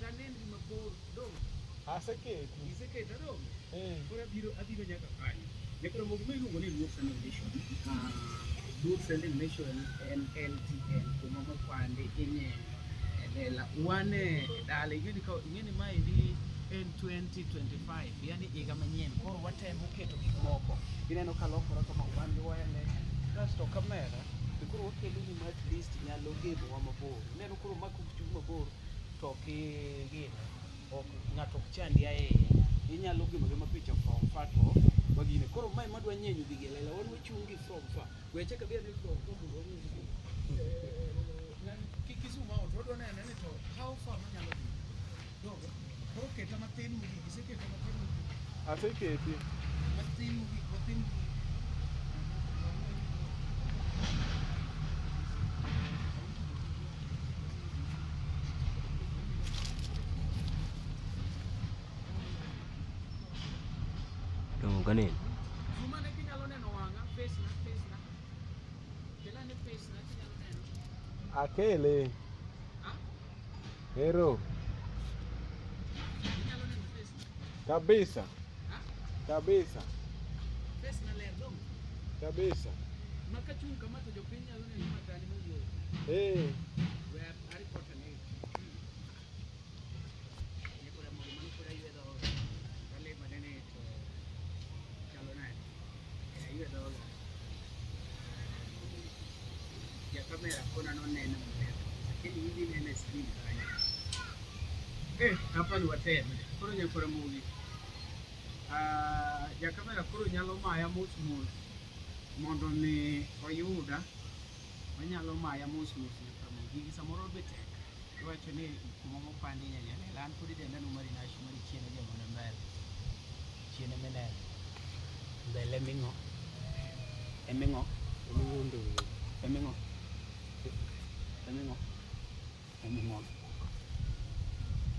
anenri mabor dong. Aseketi. Iseketa dong. Eh. Koro abiro nyaka kanyo. Nyakoro mogo miluongo ni Luo Friendly Nation. Luo Friendly Nation en LTN kuma mopandi inyenyo e lela. Wan e dala ing'eni ka ing'eni maendi en 2025 yani higa manyien koro watemo keto gik moko. Ineno ka lokore kama wan gi wayane kasto kamera be koro wakelo ni ma at least nyalo gemowa mabor. Ineno koro ma kochung' mabor to ok gine ok ng'ato ok chandi ahinya. Inyalo gemo gema picha from far to wagine. Koro mae madwa nyenyo gigi e lela wan wachung' gi from far. We achak abi ane from far mondo wang'e gigi. Kik i zoom out, wadwa neno ni to how far manyalo dhi. Dogo. Koro keta matin mogik, iseketa matin mogik. Aseketi. Matin mogik, matin mogik. Dongo kanen. Zoom ane kinyalo neno wang'a, face na, face na. Kel ane face na kinyalo neno. Akele. Ah? Ero. Inyalo neno face na. Kabisa. Ah? Kabisa. Face na ler dong. Kabisa. Ma kachung' kama to jopiny nyalo neno matani mowuoyo. Eh. We aripota ne. Nyakora mogo mano pod aywe dhoga. Kalemo anene to chalo nade. Aywe dhoga. Ja kamera kona noneno maber. Lakini idhi nene e screen kanyo. Eh, hapa ni wateme. Koro nyakora mogi. Ah, ja kamera koro nyalo maya mos mos mondo mi oyuda. Onyalo maya mos mos nyakora mogi. Gigi samoro be tek. Iwacho ni kuma mopandi nyenye lela. An pod idenda nu mari nash mari chien jamone mbele. Chien mineno. Mbele ming'o. Eming'o. Eming'o. Eming'o. Eming'o.